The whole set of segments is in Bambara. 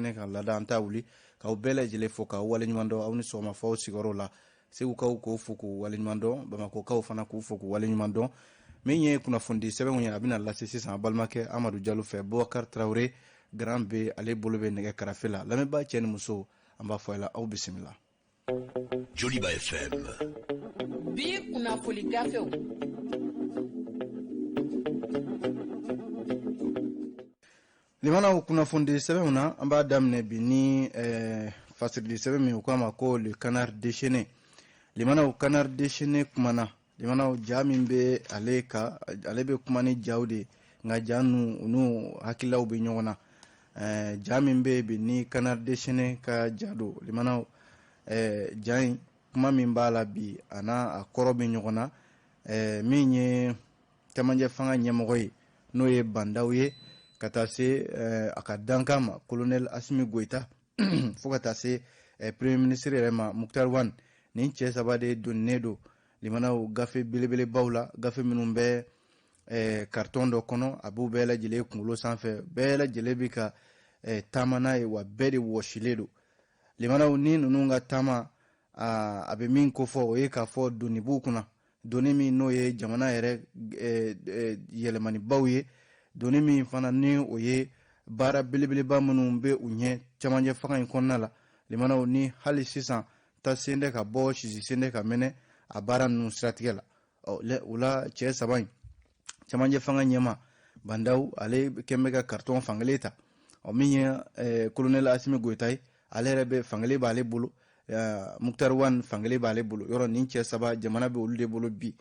kɛnɛ kan laada an t'a wuli k'aw bɛɛ lajɛlen fo k'aw waleɲuman dɔn. Aw ni sɔgɔma f'aw sigiyɔrɔ la. Segukaw k'o fo k'u waleɲuman dɔn, bamakɔkaw fana k'u fo k'u waleɲuman dɔn. Min ye kunnafonidi sɛbɛnw ye, a bɛna lase sisan a balimakɛ Amadu Jalo fɛ. Bubakar Tarawele Grand B, ale bolo bɛ nɛgɛ karafe la. Lamɛnbaa cɛ ni muso, an b'a fɔ a la aw bisimila. Joliba FM. Bi kunnafoni gafew. Limanaw, kunnafonidi sɛbɛnw na, an b'a daminɛ bi ni fasirili sɛbɛn min u k'a ma ko Le Canard déchaîné. Limanaw, Canard déchaîné kumana. Limanaw, ja min bɛ ale kan, ale bɛ kuma ni jaw de ye, nka ja ninnu, u n'u hakililaw bɛ ɲɔgɔn na. Ja min bɛ yen bi ni Canard déchaîné ka ja don, limanaw, ja in, kuma min b'a la bi, a n'a a kɔrɔ bɛ ɲɔgɔn na. Min ye camancɛ fanga ɲɛmɔgɔ ye, n'o ye Bah N'Daw ye, ka taa se a ka dankan ma colonel Asimi Goyita, fo ka taa se premier ministre yɛrɛ ma Moctar Ouane, nin cɛ saba de donnen don, limanaw, gafe belebelebaw la, gafe minnu bɛ carton dɔ kɔnɔ. A b'u bɛɛ lajɛlen kunkolo sanfɛ, bɛɛ lajɛlen bɛ ka taama n'a ye, wa bɛɛ de wɔsilen don. Limanaw, ni ninnu ka taama, a bɛ min kofɔ, o ye k'a fɔ doni b'u kunna, doni min n'o ye jamana yɛrɛ yɛlɛmanibaw ye, doni min fana ni o ye baara belebeleba minnu bɛ u ɲɛ camancɛ fanga in kɔnɔna la. Limanaw, ni hali sisan ta sen tɛ ka bɔ, sisi sen tɛ ka mɛnɛ a baara ninnu siratigɛ la. Ɔ, o la, cɛ saba in, camancɛ fanga ɲɛma Bah N'Daw, ale kɛn bɛ ka carton fankelen ta. Ɔ, min ye colonel Asimi Goyita ye, ale yɛrɛ bɛ fankelen b'ale bolo, Moctar Ouane fankelen b'ale bolo. Yɔrɔ nin cɛ saba, jamana bɛ olu de bolo bi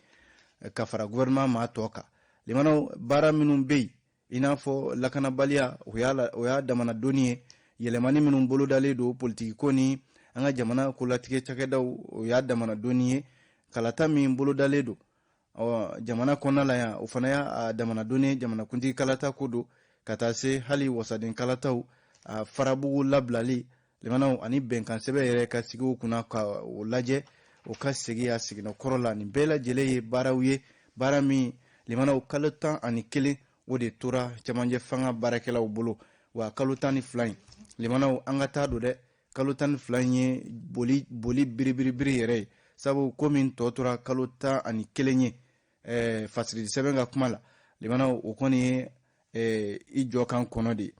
ka fara gouvernement maa tɔ kan. Limanaw, baara minnu bɛ yen, i n'a fɔ lakanabaliya, o y'a damana doni ye. Yɛlɛmani minnu bolodalen don politiki ko ni an ka jamana kolatigɛ cakɛdaw, o y'a damana doni ye. Kalata min bolodalen don, ɔ, jamana kɔnɔna la yan, o fana y'a damana doni ye. Jamanakuntigi kalata ko don, ka taa se hali wasaden kalataw, a farabugu labilali, limanaw, ani bɛnkan sɛbɛn yɛrɛ ka sigi o kunna ka o lajɛ, o ka segin a seginna kɔrɔ la. Nin bɛɛ lajɛlen ye baaraw ye, baara min, limanaw, kalo 11 o de tora camancɛ fanga baarakɛlaw bolo. Wa kalo 12 in, limanaw, an ka taa don dɛ, kalo 12 in ye boli boli biribiribiri yɛrɛ ye, sabu ko min tɔ tora kalo 11 ye, fasirili sɛbɛn ka kuma la, limanaw, o kɔni ye i jɔ kan kɔnɔ de ye.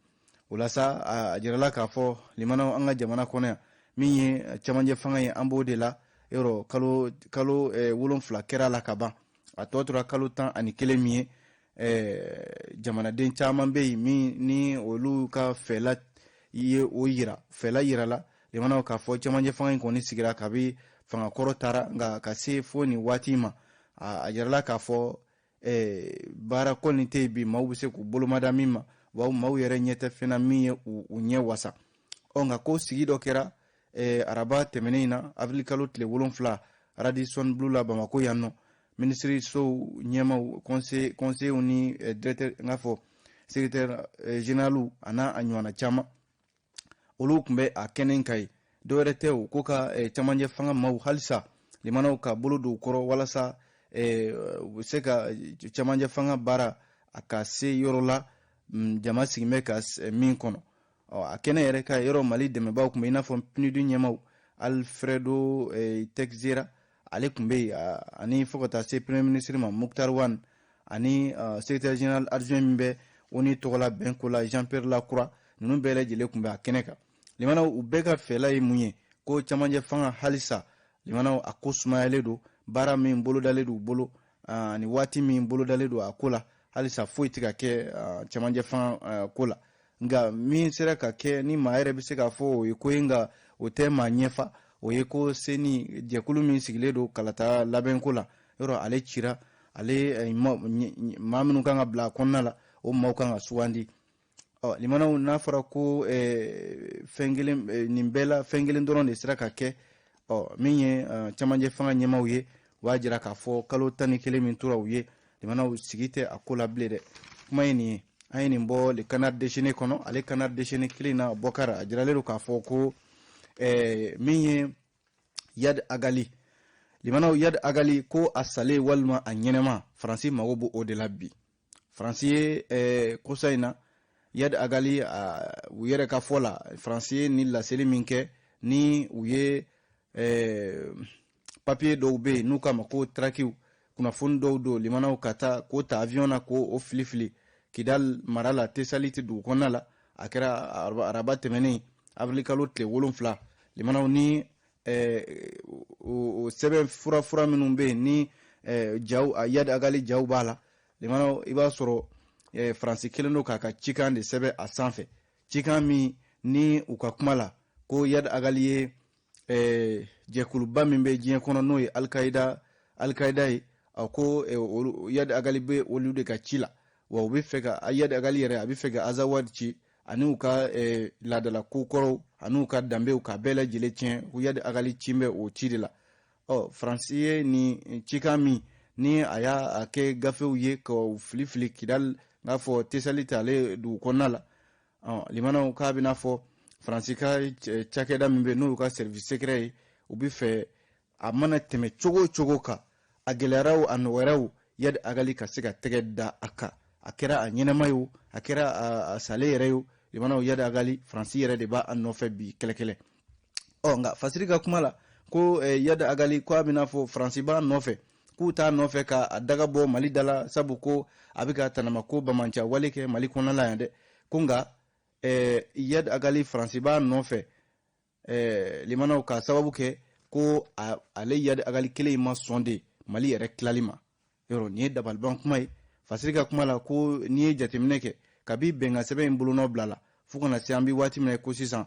O la sa, a jirala k'a fɔ, limanaw, an ka jamana kɔnɔ yan, min ye camancɛ fanga ye, an b'o de la. Yɔrɔ kalo 7 kɛra la ka ban, a tɔ tora kalo 11 min ye. Jamanaden caman bɛ yen min ni olu ka fɛla ye o yira, fɛla yirala, limanaw, k'a fɔ camancɛ fanga in kɔni sigira kabi fanga kɔrɔ taara, nka ka se fo nin waati ma, a jirala k'a fɔ baara kɔni tɛ yen bi maaw bɛ se k'u bolomada min ma, wa maaw yɛrɛ ɲɛ tɛ fɛn na min ye u ɲɛ wasa. Ɔ, nka ko sigi dɔ kɛra araba tɛmɛnen in na, avril kalo tile 7, Radisson Blu la Bamako yan nɔ. Minisirisow ɲɛmaw, conseillers ni directeur, n k'a fɔ secrétaire général, a n'a a ɲɔgɔnna caman, olu tun bɛ a kɛnɛ kan yen. Dɔwɛrɛ tɛ, o ko ka camancɛ fanga maaw halisa, limanaw, ka bolo don u kɔrɔ walasa u bɛ se ka camancɛ fanga baara a ka se yɔrɔ la jama sigin bɛ ka min kɔnɔ. Ɔ, a kɛnɛ yɛrɛ ka yɔrɔ, Mali dɛmɛbaaw tun bɛ, i n'a fɔ PNUD ɲɛmaw Alfredo Teixeira, ale tun bɛ yen, ani fo ka taa se premier ministre ma Moctar Ouane, ani secrétaire général adjoint min bɛ ONU tɔgɔla bɛnko la, Jean Pierre Lacroix. Ninnu bɛɛ lajɛlen tun bɛ a kɛnɛ kan. Limanaw, u bɛɛ ka fɛla ye mun ye? Ko camancɛ fanga halisa, limanaw, a ko sumayalen don. Baara min bolodalen don u bolo ani waati min bolodalen don a ko la, halisa foyi tɛ ka kɛ camancɛ fanga ko la. Nka min sera ka kɛ, ni maa yɛrɛ bɛ se k'a fɔ o ye ko ye, nka o tɛ maa ɲɛfa, o ye ko CENI, jɛkulu min sigilen don kalata labɛnko la, yɔrɔ ale cira. Ale maa minnu kan ka bila a kɔnɔna la, o maaw kan ka sugandi. Ɔ, limanaw, n'a fɔra ko fɛn kelen, nin bɛɛ la fɛn kelen dɔrɔn de sera ka kɛ. Ɔ, min ye camancɛ fanga ɲɛmaw ye, o b'a jira k'a fɔ kalo 11 min tora u ye, limanaw, sigi tɛ a ko la bilen dɛ. Kuma ye nin ye, an ye nin bɔ Le Canard déchaîné kɔnɔ. Ale Canard déchaîné kelen na, Bɔkari, a jiralen don k'a fɔ ko min ye Iyad Ag Ghali, limanaw, Iyad Ag Ghali, ko a salen walima a ɲɛnɛma, Faransi mago b'o de la bi. Faransi ye kosa in na Iyad Ag Ghali, u yɛrɛ ka fɔ la, Faransi ye nin laseli min kɛ, ni u ye papiye dɔw bɛ yen n'u k'a ma ko tarakiw, kunnafoni dɔw don limanaw, ka taa k'o ta avion na k'o fili fili Kidal mara la, Tesaliti dugu kɔnɔna la. A kɛra araba tɛmɛnen, avril kalo tile 7. Limanaw, ni o sɛbɛn fura fura minnu bɛ yen ni jaw, Iyad Ag Ghali jaw b'a la, limanaw, i b'a sɔrɔ Faransi kelen don k'a ka cikan de sɛbɛn a sanfɛ, cikan min ni u ka kuma la ko Iyad Ag Ghali ye jɛkuluba min bɛ diɲɛ kɔnɔ, n'o ye Alikayida ye, a ko Iyad Ag Ghali bɛ olu de ka ci la. Wa u bɛ fɛ ka Iyad Ag Ghali yɛrɛ, a bɛ fɛ ka Azawad ci ani u ka laadala ko kɔrɔw ani u ka danbew ka bɛɛ lajɛlen tiɲɛ. Ko Iyad Ag Ghali ci bɛ o ci de la. Ɔ Faransi ye nin cikan min ni a y'a kɛ gafew ye ka fili fili Kidal, n'a fɔ Tesaliti ale dugu kɔnɔna la. Ɔ limanaw, k'a bɛna fɔ Faransi ka cakɛda min bɛ, n'o y'u ka service secret ye, u bɛ fɛ a mana tɛmɛ cogo o cogo kan, a gɛlɛyara o, a nɔgɔyara o, Iyad Ag Ghali ka se ka tɛgɛ da a kan. A kɛra a ɲɛnama ye o, a kɛra a sale yɛrɛ ye o, limanaw, Iyad Ag Ghali, Faransi yɛrɛ de b'a nɔfɛ bi kɛlɛkɛlɛ. Ɔ nka fasiri ka kuma la ko Iyad Ag Ghali, ko a bɛna fɔ Faransi b'a nɔfɛ, k'u t'a nɔfɛ ka a daga bɔ Mali da la, sabu ko a bɛ ka tanamako bamanca wale kɛ Mali kɔnɔna la yan dɛ. Ko nka Iyad Ag Ghali, Faransi b'a nɔfɛ limanaw, ka sababu kɛ ko ale Iyad Ag Ghali kelen ma sɔn de Mali yɛrɛ tilali ma. Yɔrɔ nin ye dabaliban kuma ye. Fasiri ka kuma la ko n'i ye jateminɛ kɛ, kabi bɛnkan sɛbɛn in bolonɔ bila la fo kana se an bɛ waati min na ko sisan,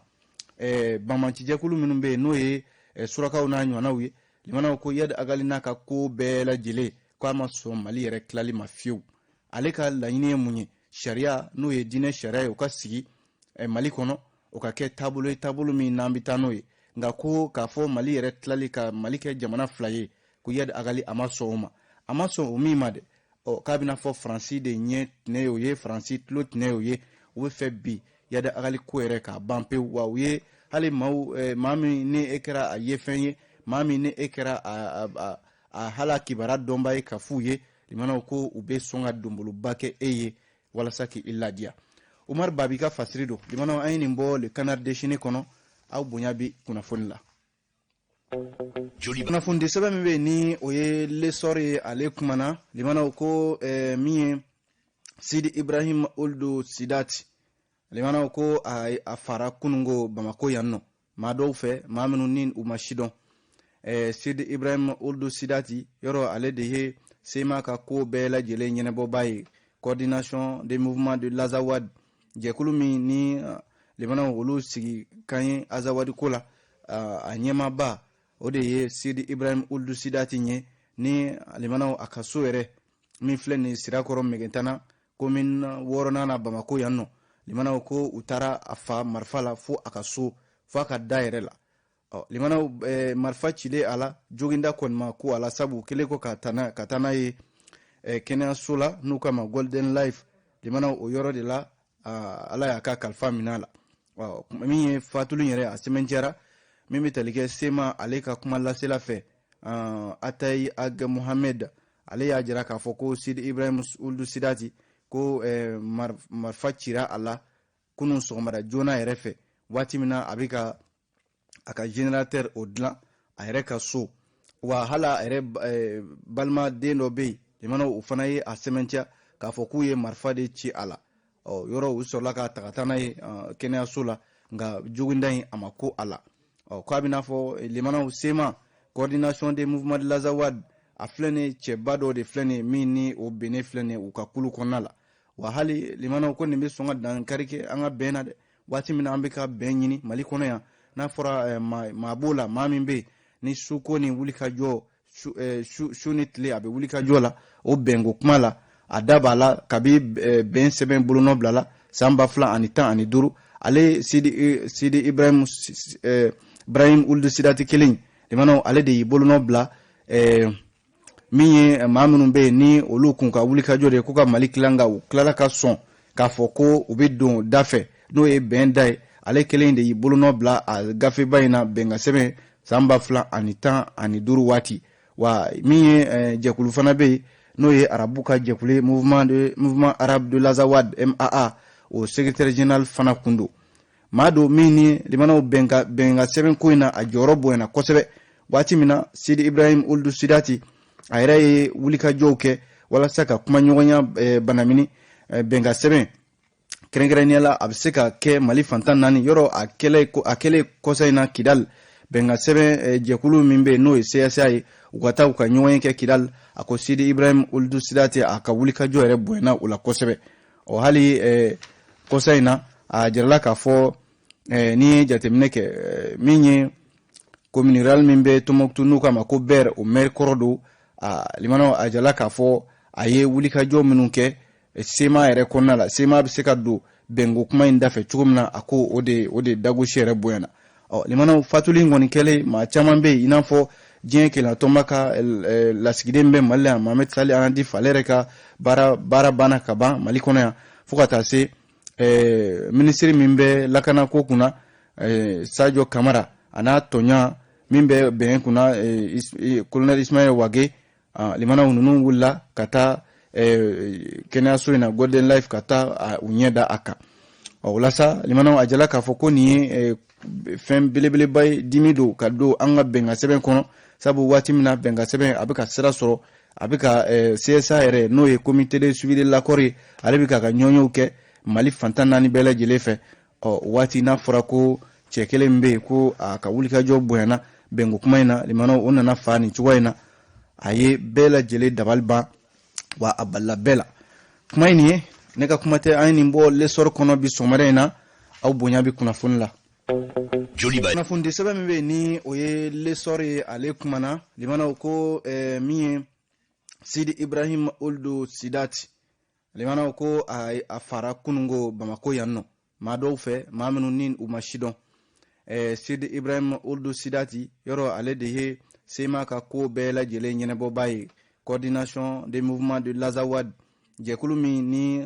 banbancijɛkulu minnu bɛ yen, n'o ye surakaw n'a ɲɔgɔnnaw ye, limanaw, ko Iyad Ag Ghali n'a ka ko bɛɛ lajɛlen, ko a ma sɔn Mali yɛrɛ tilali ma fiyewu. Ale ka laɲini ye mun ye? Sariya, n'o ye diinɛ sariya ye, o ka sigi Mali kɔnɔ, o ka kɛ taabolo ye, taabolo min n'an bɛ taa n'o ye. Nka ko k'a fɔ Mali yɛrɛ tilali, ka Mali kɛ jamana fila ye, ko Iyad Ag Ghali a ma sɔn o ma, a ma sɔn o min ma dɛ. Ɔ k'a bɛna fɔ Faransi de ɲɛ tinɛ ye o ye, Faransi tulo tinɛ ye o ye. U bɛ fɛ bi Iyad Ag Ghali ko yɛrɛ k'a ban pewu. Wa u ye hali maaw, maa min ni e kɛra a ye fɛn ye, maa min ni e kɛra a hala kibaruya dɔnba ye, ka f'u ye limanaw, ko u bɛ sɔn ka donboloba kɛ e ye walasa k'i ladiya. Umar Babi ka fasiri don. Limanaw, an ye nin bɔ Le Canard déchaîné kɔnɔ. Aw bonya bi kunnafoni la. Kunnafonidi sɛbɛn min bɛ yen ni o ye L'Essor ye, ale kumana limanaw ko min ye Sidi Ibrahim Ould Sidati, limanaw, ko a fara kunungo Bamako yan nɔ, maa dɔw fɛ, maa minnu ni u ma sidɔn. Sidi Ibrahim Ould Sidati yɔrɔ, ale de ye CMA ka ko bɛɛ lajɛlen ɲɛnabɔbaa ye, Coordination des mouvements de l'Azawad, jɛkulu min ni limanaw olu sigi kan ye Azawadi ko la, a ɲɛmaaba o de ye Sidi Ibrahim Ould Sidati ye. Ni limanaw, a ka so yɛrɛ min filɛ nin Sirakɔrɔ Megetana, commune wɔɔrɔnan na, Bamako yan nɔ, limanaw, ko u taara a fa marifa la fo a ka so, fo a ka da yɛrɛ la. Ɔ limanaw, marifa cilen a la, joginda kɔni ma ko a la, sabu kelen ko ka taa n'a ye kɛnɛyaso la n'u k'a ma Golden Life. Limanaw, o yɔrɔ de la Ala y'a ka kalifa minɛ a la. Min ye fatuli yɛrɛ, a sɛmɛntiyara min bɛ tali kɛ CMA ale ka kuma lasela fɛ, Atayi Ag Mohamed, ale y'a jira k'a fɔ ko Sidi Ibrahim Ould Sidati, ko marifa cira a la kunun sɔgɔmada joona yɛrɛ fɛ, waati min na a bɛ ka a ka générateur o dilan a yɛrɛ ka so. Wa hali a yɛrɛ balima den dɔ bɛ yen, limanaw, o fana ye a sɛmɛntiya k'a fɔ k'u ye marifa de ci a la. Ɔ yɔrɔ u sɔrɔla k'a ta ka taa n'a ye kɛnɛyaso la, nka joginda in a ma ko a la. Ɔ k'a bɛna fɔ limanaw, CMA, Coordination des mouvements de l'Azawad, a filɛ nin, cɛba dɔ de filɛ nin min ni o bennen filɛ nin u ka kulu kɔnɔna la. Wa hali limanaw, ko nin bɛ sɔn ka dankari kɛ an ka bɛn na dɛ, waati min na an bɛ ka bɛn ɲini Mali kɔnɔ yan. N'a fɔra maa b'o la, maa min bɛ yen ni suko ni wuli ka jɔ, su ni tile a bɛ wuli ka jɔ la o bɛnko kuma la, a da b'a la kabi bɛn sɛbɛn bolonɔ bila la san 2015. Ale Sidi Ibrahim Ould Sidati kelen, limanaw, ale de y'i bolonɔ bila. Min ye maa minnu bɛ yen ni olu kun ka wulikajɔ de ye ko ka Mali tila, nka u tilala ka sɔn k'a fɔ ko u bɛ don da fɛ, n'o ye bɛn da ye, ale kelen de y'i bolonɔ bila a gafeba in na, bɛnkan sɛbɛn, san 2015 waati. Wa min ye jɛkulu fana bɛ yen, n'o ye arabu ka jɛkulu ye, mouvement arabe de l'Azawad, MAA, o secrétaire général fana kun don. Maa don min ni limanaw bɛnkan sɛbɛn ko in na, a jɔyɔrɔ bonyana kosɛbɛ. Waati min na Sidi Ibrahim Ould Sidati, a yɛrɛ ye wulikajɔw kɛ walasa ka kumaɲɔgɔnya banamini bɛnkan sɛbɛn, kɛrɛnkɛrɛnnenya la a bɛ se ka kɛ Mali fan 14 yɔrɔ. A kɛlen kɔsa in na Kidal, bɛnkan sɛbɛn jɛkulu min bɛ yen, n'o ye CSA ye, u ka taa u ka ɲɔgɔn ye kɛ Kidal, a ko Sidi Ibrahim Ould Sidati, a ka wulikajɔ yɛrɛ bonyana o la kosɛbɛ. Ɔ, hali kɔsa in na, a jirala k'a fɔ n'i ye jateminɛ kɛ, min ye commune rurale min bɛ Tɔnbɔkutu, n'u k'a ma ko Bɛr, o maire kɔrɔ don. A limanaw, a jirala k'a fɔ a ye wulikajɔ minnu kɛ CMA yɛrɛ kɔnɔna la, CMA bɛ se ka don bɛnko kuma in dafɛ cogo min na, a ko o de dagosi yɛrɛ bonyana. Ɔ, limanaw, fatuli in kɔni kɛlen, maa caman bɛ yen, i n'a fɔ diɲɛ kelennatɔnba ka lasigiden bɛ Mali la yan, Mohamed Saleh Annadif, ale yɛrɛ ka baara banna ka ban Mali kɔnɔ yan, fo ka taa se minisiri min bɛ lakanako kunna, Sadio Kamara, a n'a tɔɲa min bɛ bɛn kunna, colonel Ismaël Wage. Limanaw, ninnu wulila ka taa kɛnɛyaso in na, Golden Life, ka taa u ɲɛ da a kan. Ɔ, o la sa, limanaw, a jala k'a fɔ ko nin ye fɛn belebeleba ye, dimi don ka don an ka bɛnkan sɛbɛn kɔnɔ, sabu waati min na bɛnkan sɛbɛn a bɛ ka sira sɔrɔ, a bɛ ka CSA yɛrɛ, n'o ye comité de suivi de l'accord ye, ale bɛ k'a ka ɲɔgɔnyew kɛ Mali fan 14 bɛɛ lajɛlen fɛ. Ɔ, waati n'a fɔra ko cɛ kelen min bɛ yen ko a ka wulikajɔ bonyana bɛnko kuma in na, limanaw, o nana fa nin cogoya in na, a ye bɛɛ lajɛlen dabali ban, wa a balila bɛɛ la. Kuma in nin ye ne ka kuma tɛ, an ye nin bɔ L'Essor kɔnɔ bi sɔgɔmada in na. Aw bonya bɛ kunnafoni la. Joliba. Kunnafonidi sɛbɛn min bɛ yen, ni o ye L'Essor ye, ale kumana, limanaw, ko min ye Sidi Ibrahim Ould Sidati, limanaw, ko a fara kunungo Bamako yan nɔ, maa dɔw fɛ, maa minnu ni u ma sidɔn. Sidi Ibrahim Ould Sidati yɔrɔ, ale de ye CMA ka ko bɛɛ lajɛlen ɲɛnabɔbaa ye, Coordination des mouvements de l'Azawad, jɛkulu min ni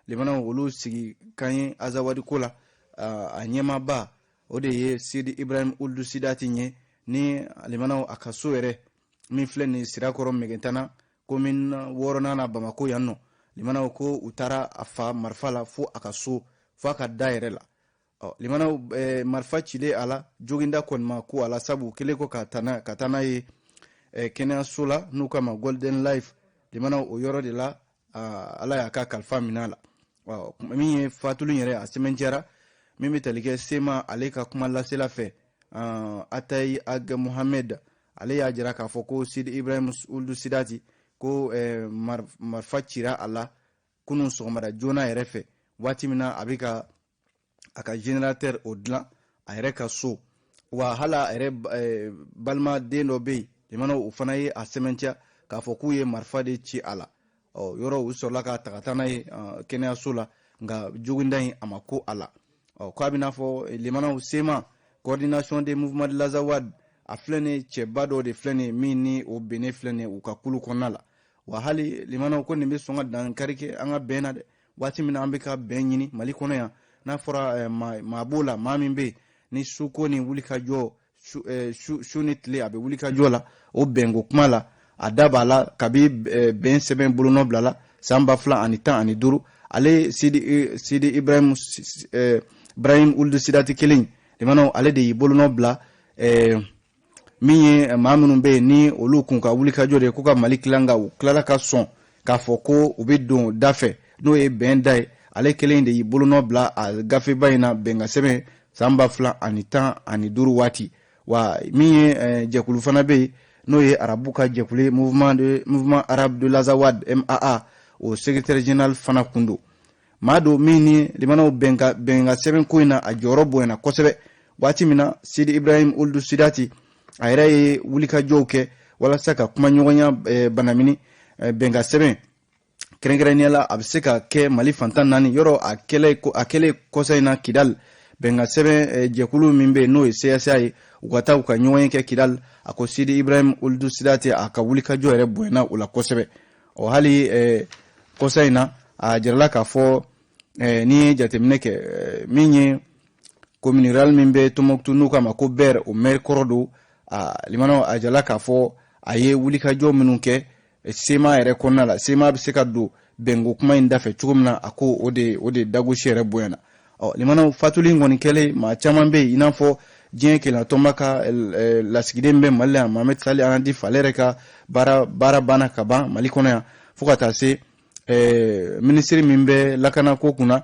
limanaw olu sigi kan ye Azawadi ko la, a ɲɛmaaba o de ye Sidi Ibrahim Ould Sidati ye. Ni limanaw, a ka so yɛrɛ min filɛ nin Sirakɔrɔ Mɛgɛntana, commune wɔɔrɔnan na, Bamako yan nɔ, limanaw, ko u taara a fa marifa la fo a ka so, fo a ka da yɛrɛ la. Ɔ, limanaw, marifa cilen a la, joginda kɔni ma ko a la, sabu kelen ko ka taa n'a ye kɛnɛyaso la, n'u k'a ma Golden Life, limanaw, o yɔrɔ de la Ala y'a ka kalifa minɛ a la. Ɔ, min ye fatuli yɛrɛ, a sɛmɛntiyara min bɛ tali kɛ CMA ale ka kuma lasela fɛ, Atayi Ag Mohamed, ale y'a jira k'a fɔ ko Sidi Ibrahim Ould Sidati, ko marifa cira a la kunun sɔgɔmada joona yɛrɛ fɛ, waati min na a bɛ ka a ka générateur o dilan a yɛrɛ ka so. Wa hali a yɛrɛ balima den dɔ bɛ yen, limanaw, o fana ye a sɛmɛntiya k'a fɔ k'u ye marifa de ci a la. Ɔ, yɔrɔ u sɔrɔla ka ta ka taa n'a ye kɛnɛyaso la, nka joginda in a ma ko a la. Ɔ, k'a bɛ n'a fɔ limanaw, CMA, Coordination des mouvements de l'Azawad, a filɛ nin cɛba dɔ de filɛ nin min ni o bennen filɛ nin u ka kulu kɔnɔna la. Wa hali limanaw, ko nin bɛ sɔn ka dankari kɛ an ka bɛn na dɛ, waati min na an bɛ ka bɛn ɲini Mali kɔnɔ yan. N'a fɔra maa b'o la, maa min bɛ yen ni suko ni wulikajɔ, su ni tile a bɛ wulikajɔ la o bɛnko kuma la, a da b'a la kabi bɛn sɛbɛn bolonɔ bila la san 2015, ale Sidi Ibrahim Ould Sidati kelen, limanaw, ale de y'i bolonɔ bila. Min ye maa minnu bɛ yen ni olu kun ka wulikajɔ de ye ko ka Mali tila, nka u tilala ka sɔn k'a fɔ ko u bɛ don da fɛ, n'o ye bɛn da ye, ale kelen de y'i bolonɔ bila a gafeba in na, bɛnkan sɛbɛn, san 2015 waati. Wa min ye jɛkulu fana bɛ yen, n'o ye arabu ka jɛkulu ye, Mouvement arabe de l'Azawad, MAA, o secrétaire général fana kun don. Maa don min ni limanaw, bɛnkan sɛbɛn ko in na, a jɔyɔrɔ bonyana kosɛbɛ. Waati min na Sidi Ibrahim Ould Sidati, a yɛrɛ ye wulikajɔw kɛ walasa ka kumaɲɔgɔnya banamini bɛnkan sɛbɛn, kɛrɛnkɛrɛnnenya la a bɛ se ka kɛ Mali fan 14 yɔrɔ. A kɛlen kɔsa in na Kidal, bɛnkan sɛbɛn jɛkulu min bɛ yen, n'o ye CSA ye, u ka taa u ka ɲɔgɔn ye kɛ Kidal, a ko Sidi Ibrahim Ould Sidati, a ka wulikajɔ yɛrɛ bonyana o la kosɛbɛ. Ɔ, hali kɔsa in na, a jirala k'a fɔ n'i ye jateminɛ kɛ, min ye commune rurale min bɛ Tɔnbɔkutu, n'u k'a ma ko Bɛr, o maire kɔrɔ don. A limanaw, a jirala k'a fɔ a ye wulikajɔ minnu kɛ CMA yɛrɛ kɔnɔna la, CMA bɛ se ka don bɛnko kuma in dafɛ cogo min na, a ko o de dagosi yɛrɛ bonyana. Ɔ limanaw, fatuli in kɔni kɛlen, maa caman bɛ yen, i n'a fɔ diɲɛ kelenna ka lasigiden bɛ Mali la yan, Mohamed Saleh Annadif, ale yɛrɛ ka baara banna ka ban Mali kɔnɔ yan, fo ka taa se minisiri min bɛ lakanako kunna,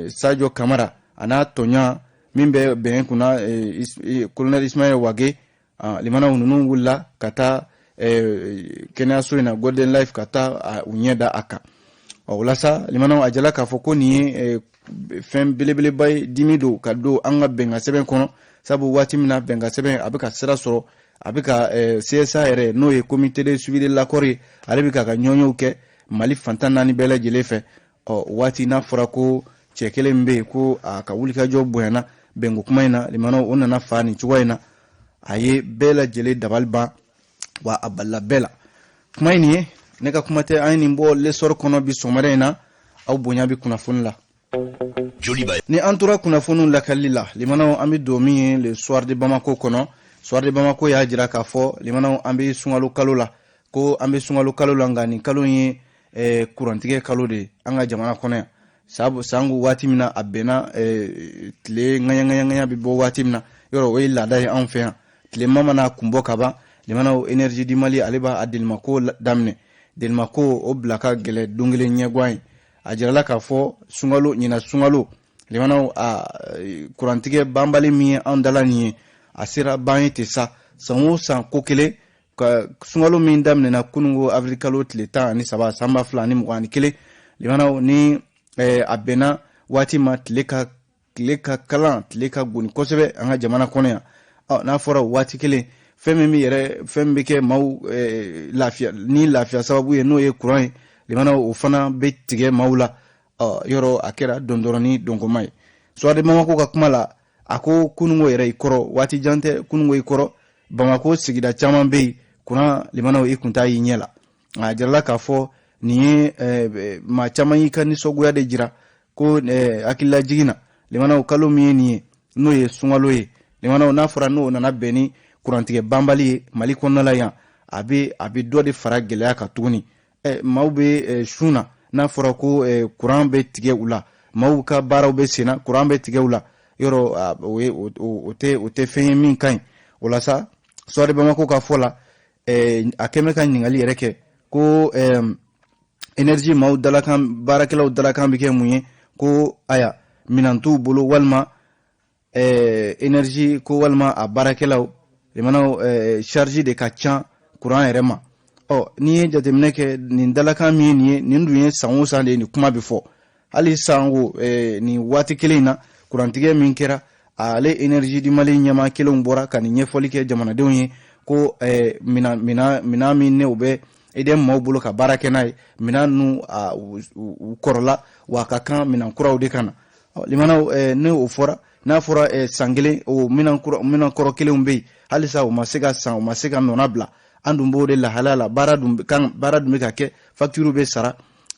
Sadio Kamara, a n'a tɔɲa min bɛ bɛn kunna, colonel Ismaël Wage. Limanaw, ninnu wulila ka taa kɛnɛyaso in na, Golden Life, ka taa u ɲɛ da a kan. Ɔ o la sa, limanaw, a jala k'a fɔ ko nin ye fɛn belebeleba ye, dimi don ka don an ka bɛnkan sɛbɛn kɔnɔ, sabu waati min na bɛnkan sɛbɛn a bɛ ka sira sɔrɔ, a bɛ ka CSA yɛrɛ, n'o ye Comité de suivi de l'accord ye, ale bɛ k'a ka ɲɔgɔnyew kɛ Mali fantan naani bɛɛ lajɛlen fɛ. Ɔ waati n'a fɔra ko cɛ kelen min bɛ yen ko a ka wulikajɔ bonyana bɛnko kuma in na, limanaw, o nana fa nin cogoya in na, a ye bɛɛ lajɛlen dabali ban, wa a balila bɛɛ la. Kuma in nin ye ne ka kuma tɛ, an ye nin bɔ L'Essor kɔnɔ bi sɔgɔmada in na. Aw bonya bɛ kunnafoni la. Ni an tora kunnafoniw lakalili la, limanaw, an bɛ don min ye Le Soir de Bamako kɔnɔ. Soir de Bamako y'a jira k'a fɔ, limanaw, an bɛ sunkalo kalo la, ko an bɛ sunkalo kalo la, nka nin kalo in ye kurantigɛ kalo de ye an ka jamana kɔnɔ yan. Sango waati min na a bɛnna tile ŋaɲa bɛ bɔ waati min na, yɔrɔ o ye laada ye anw fɛ yan. Tilema mana kun bɔ ka ban, limanaw, Énergie du Mali, ale b'a delimako daminɛ. Delimako o bila ka gɛlɛ don kelen ɲɛguwan ye. A jirala k'a fɔ sunkalo ɲinan, sunkalo, limanaw, a kurantigɛ banbali min ye anw dala nin ye, a sera ban ye ten sa. San o san ko kelen. Ka sunkalo min daminɛna kununko avril kalo tile 13 san 2021, limanaw, ni a bɛnna waati ma tile ka kalan, tile ka goni kosɛbɛ an ka jamana kɔnɔ yan. Ɔ n'a fɔra waati kelen, fɛn min bɛ yɛrɛ, fɛn min bɛ kɛ maaw lafiya ni lafiya sababu ye, n'o ye kuran ye, limanaw, o fana bɛ tigɛ maaw la. Ɔ yɔrɔ a kɛra dondɔrɔni donkoma ye. Soir de Bamako ka kuma la, a ko kununko yɛrɛ i kɔrɔ, waati jan tɛ, kununko i kɔrɔ, Bamako sigida caman bɛ yen, kuran, limanaw, i kun t'a y'i ɲɛ la. A jirala k'a fɔ nin ye maa caman y'i ka nisɔngoya de jira ko hakililajigin na, limanaw, kalo min ye nin ye, n'o ye sunkalo ye, limanaw, n'a fɔra n'o nana bɛn ni kurantigɛ banbali ye Mali kɔnɔna la yan, a bɛ dɔ de fara gɛlɛya kan tuguni. Maaw bɛ sun na, n'a fɔra ko kuran bɛ tigɛ u la, maaw ka baaraw bɛ senna, kuran bɛ tigɛ u la, yɔrɔ o ye o tɛ fɛn ye min ka ɲi. O la sa, Soir de Bamako ka fɔ la, a kɛn bɛ ka ɲininkali yɛrɛ kɛ ko énergie maaw dalakan, baarakɛlaw dalakan bɛ kɛ mun ye, ko aya minɛn t'u bolo, walima énergie ko, walima a baarakɛlaw, limanaw, charge de ka ca kuran yɛrɛ ma. Ɔ n'i ye jateminɛ kɛ, nin dalakan min ye nin ye, nin dun ye san o san de ye nin kuma bɛ fɔ. Hali san o nin waati kelen in na, kurantigɛ min kɛra, ale Énergie du Mali ɲɛmaa kelenw bɔra ka nin ɲɛfɔli kɛ jamanadenw ye ko minan min ne o bɛ EDM maaw bolo ka baara kɛ n'a ye, minan ninnu u kɔrɔla, wa a ka kan minan kuraw de ka na. Limanaw, ne o fɔra, n'a fɔra san kelen o minan kɔrɔ kelenw bɛ yen halisa, u ma se ka san, u ma se ka nɔna bila, an dun b'o de lahalaya la. Baara dun kan, baara dun bɛ ka kɛ, facture bɛ sara,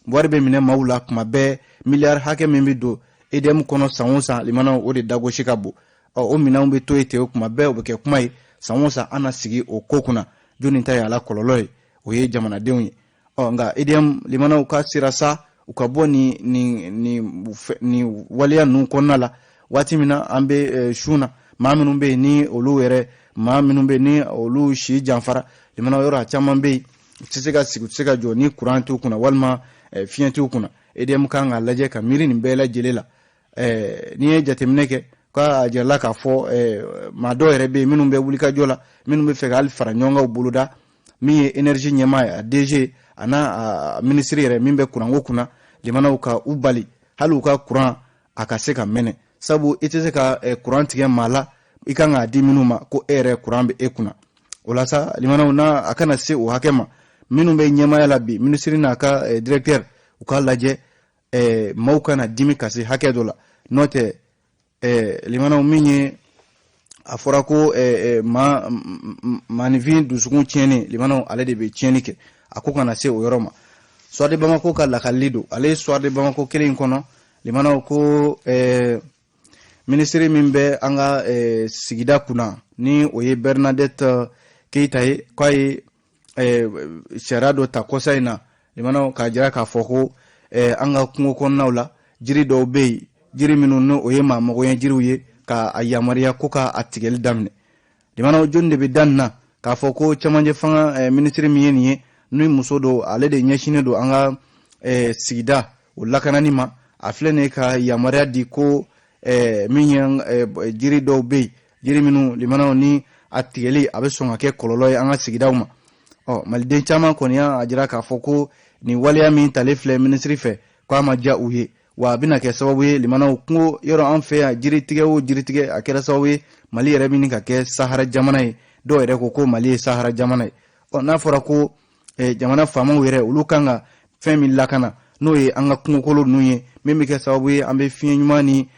wari bɛ minɛ maaw la kuma bɛɛ. Miliyari hakɛ min bɛ don EDM kɔnɔ san o san, limanaw, o de dagosi ka bon. Ɔ o minɛnw bɛ to yen ten, kuma bɛɛ o bɛ kɛ kuma ye. San o san an na sigi o ko kunna, jɔnni ta ye a la kɔlɔlɔ ye? O ye jamanadenw ye. Ɔ nka EDM, limanaw, ka sera sa u ka bɔ nin waleya ninnu kɔnɔna la. Waati min na an bɛ sun na, maa minnu bɛ yen ni olu yɛrɛ, maa minnu bɛ yen ni olu si janfara, limanaw, yɔrɔ a caman bɛ yen, u tɛ se ka sigi, u tɛ se ka jɔ ni kuran t'u kunna walima fiɲɛ t'u kunna. EDM kan k'a lajɛ ka miiri nin bɛɛ lajɛlen la. N'i ye jateminɛ kɛ, k'a jirala k'a fɔ maa dɔw yɛrɛ bɛ yen minnu bɛ wulikajɔ la, minnu bɛ fɛ ka hali fara ɲɔgɔn kan boloda min ye énergie ɲɛmaa ye, a DG, a n'a minisiri yɛrɛ min bɛ kuranko kunna, limanaw, ka u bali hali u ka kuran a ka se ka mɛnɛ, sabu i tɛ se ka kuran tigɛ maa la i kan k'a di minnu ma, ko e yɛrɛ kuran bɛ e kunna. O la sa, limanaw, n'a a kana se o hakɛ ma, minnu bɛ ɲɛmaaya la bi, minisiri n'a ka directeur, u k'a lajɛ maaw kana dimi ka se hakɛ dɔ la. N'o tɛ, limanaw, min ye a fɔra ko maa maaninfin dusukun tiɲɛnen, limanaw, ale de bɛ tiɲɛni kɛ, a ko kana se o yɔrɔ ma. Soir de Bamako ka lakalili don. Ale ye Soir de Bamako kelen in kɔnɔ, limanaw, ko minisiri min bɛ an ka sigida kunna, ni o ye Bernadette Keita ye, k'a ye sariya dɔ ta kɔsa in na, limanaw. Limanaw, k'a jira k'a fɔ ko an ka kungo kɔnɔnaw la, jiri dɔw bɛ yen, jiri minnu n'o o ye maa magoɲɛ jiriw ye, ka a yamaruya ko ka a tigɛli daminɛ. Limanaw, jɔni de bɛ da nin na k'a fɔ ko cɛmancɛ fanga minisiri min ye nin ye, ni muso don, ale de ɲɛsinnen don an ka sigida o lakanani ma. A filɛ nin ye ka yamaruya di ko min ye jiri dɔw bɛ yen, jiri minnu, limanaw, ni a tigɛli a bɛ sɔn ka kɛ kɔlɔlɔ ye an ka sigidaw ma. Ɔ, maliden caman kɔni y'a jira k'a fɔ ko nin waleya min talen filɛ minisiri fɛ, ko a ma diya u ye, wa a bɛna kɛ sababu ye, limanaw, kungo yɔrɔ an fɛ yan, jiri tigɛ o jiri tigɛ, a kɛra sababu ye Mali yɛrɛ bɛ ka kɛ Sahara jamana ye. Dɔw yɛrɛ ko ko Mali ye Sahara jamana ye. Ɔ, n'a fɔra ko jamana faamaw yɛrɛ, olu kan ka fɛn min lakana, n'o ye an ka kungokolo ninnu ye, min bɛ kɛ sababu ye an bɛ fiɲɛ ɲuman ni